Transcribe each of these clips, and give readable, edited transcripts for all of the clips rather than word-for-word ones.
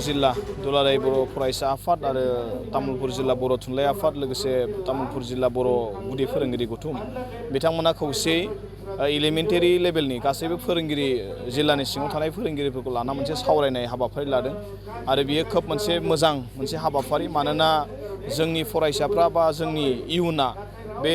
जिल्ला दुलाराय बर' फरायसा आफाद आरो तामुलपुर जिल्ला बर' थुनलाइ आफाद लोगोसे तामुलपुर जिल्ला बर' गुदि फोरोंगिरि गौथुम बिथांमोना खौसेयै एलिमेन्टारि लेभेलनि गासैबो फोरोंगिरि जिल्लानि सिङाव थानाय फोरोंगिरिफोरखौ लाना मोनसे सावरायनाय हाबाफारि लादों आरो बियो खोब मोनसे मोजां मोनसे हाबाफारि मानोना जोंनि फरायसाफ्रा बा जोंनि इयुना बे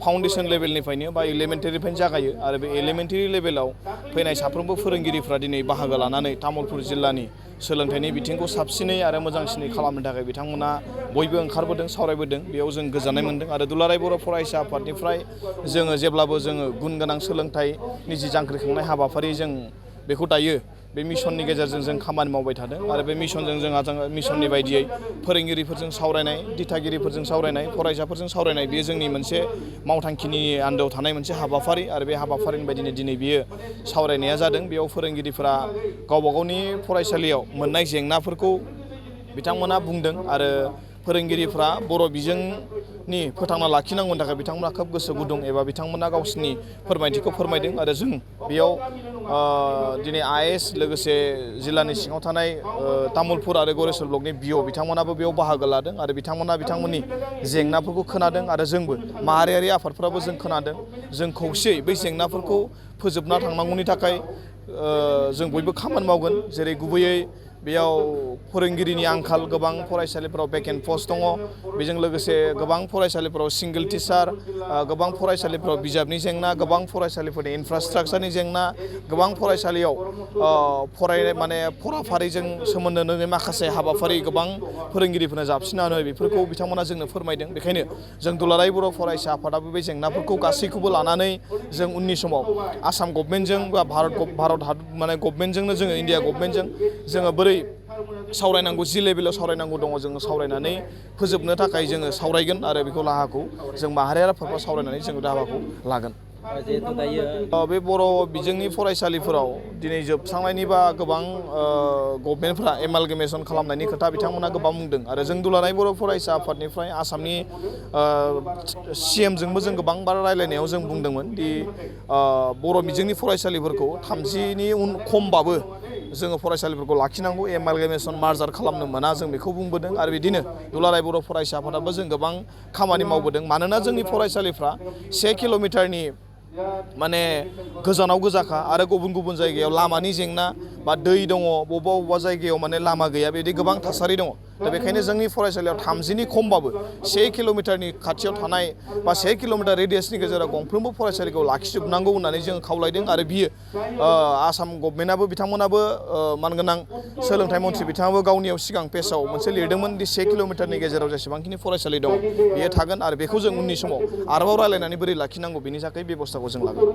फाउन्डेसन लेभेलनिफ्रायनो बा एलिमेन्टारिनिफ्रायनो जागायो आरो बे एलिमेन्टारि लेभेलाव फैनाय साफ्रोमबो फोरोंगिरिफ्रा दिनै बाहागो लानानै तामुलपुर जिल्लानि सोलोंथाइनि बिथिंखौ साबसिनै आरो मोजांसिनै खालामनो थाखाय बिथांमोना बयबो ओंखारबोदों सावरायबोदों बेयाव जों गोजोननाय मोनदों आरो दुलाराय बर' फरायसा आफादनिफ्राय जोङो जेब्लाबो जोङो गुन गोनां सोलोंथाइनि जि जांख्रिखांनाय हाबाफारि जों बेखौ दायो बे मिशननि गेजेरजों जों खामानि मावबाय थादों आरो बे मिशनजों जोंहा मिशननि बायदियै फोरोंगिरिफोरजों सावरायनाय दिथागिरिफोरजों सावरायनाय फरायसाफोरजों सावरायनाय बेयो जोंनि मोनसे मावथांखिनि आन्दोआव थानाय मोनसे हाबाफारि आरो बे हाबाफारिनि बायदिनो दिनै बियो सावरायनाया जादों बेयाव फोरोंगिरिफोरा गावबा गावनि फरायसालियाव मोननाय जेंनाफोरखौ बिथांमोना बुंदों आरो फोरोंगिरिफ्रा बर' बिजोंनि फोथांना लाखिनांगौनि थाखाय बिथांमोना खोब गोसो गुदुं एबा बिथांमोना गावसिनि फोरमायथिखौ फोरमायदों आरो जों बेयाव दिनै आइएस लोगोसे जिल्लानि सिङाव थानाय तामुलपुर आरो गरेस्वर ब्लकनि बिअ बिथांमोनाबो बेयाव बाहागो लादों आरो बिथांमोना बिथांमोननि जेंनाफोरखौ खोनादों आरो जोंबो माहारियारि आफादफ्राबो जों खोनादों जों खौसेयै बै जेंनाफोरखौ फोजोबना थांनांगौनि थाखाय जों बयबो खामानि मावगोन जेरै गुबैयै बेयाव फोरोंगिरिनि आंखाल गोबां फरायसालिफोराव भेकेन्ट पस्ट दङ बेजों लोगोसे गोबां फरायसालिफोराव सिंगल टिचार गोबां फरायसालिफोराव बिजाबनि जेंना गोबां फरायसालिफोरनि इनफ्रास्ट्राक्चारनि जेंना गोबां फरायसालियाव फराफारिजों सोमोन्दो नङै माखासे हाबाफारि गोबां फोरोंगिरिफोरनो जाबसिननानै बेफोरखौ बिथांमोना जोंनो फोरमायदों बेखायनो जों दुलाराय बर' फरायसा आफादाबो बे जेंनाफोरखौ गासैखौबो लानानै जों उननि समाव आसाम गभर्नमेन्टजों बा भारत गभर्नमेन्टजोंनो जोङो इन्डिया गभर्नमेन्टजों जोङो बोरै सावरायनांगौ जि लेभेलाव सावरायनांगौ दङ जोङो सावरायनानै फोजोबनो थाखाय जोङो सावरायगोन आरो बेखौ राहाखौ जों माहारियारि आफादफ्राव सावरायनानै जोङो राहाखौ लागोन बे बर' बिजोंनि फरायसालिफोराव दिनै जोबस्रांनायनिबा गोबां गभर्नमेन्टफ्रा एमालगेमेसन खालामनायनि खोथा बिथांमोना गोबां बुंदों आरो जों दुलाराय बर' फरायसा आफादनिफ्राय आसामनि CMजोंबो जों गोबां बार रायलायनायाव जों बुंदोंमोन दि बर' बिजोंनि फरायसालिफोरखौ 30नि खमबाबो जोङो फरायसालिफोरखौ लाखिनांगौ एमालगेमेसन मार्जार खालामनो मोना जों बेखौ बुंबोदों आरो बिदिनो दुलाराय बर' फरायसा आफादाबो जों गोबां खामानि मावबोदों मानोना जोंनि फरायसालिफ्रा 1 किल'मिटारनि माने गोजानाव गोजाखा आरो गुबुन गुबुन जायगायाव लामानि जेंना बा दै दङ बबेबा जायगायाव माने लामा गैया बिदि गोबां थासारि दङ दा बेखायनो जोंनि फरायसालियाव 30नि खमबाबो 1 किल'मिटारनि खाथियाव थानाय बा 1 किल'मिटार रेडियासनि गेजेराव गंफ्रोमबो फरायसालिखौ लाखिजोबनांगौ होननानै जों खावलायदों आरो बियो आसाम गभर्नमेन्टआबो बिथांमोनाबो मानगोनां सोलोंथाइ मन्थ्रि बिथाङाबो गावनियाव सिगां पेजआव मोनसे लिरदोंमोन दि 1 किल'मिटारनि गेजेराव जेसेबांखिनि फरायसालि दं बेयो थागोन आरो बेखौ जों उननि समाव आरोबाव रायलायनानै बोरै लाखिनांगौ बेनि थाखाय बेबस्थाखौ जों लागोन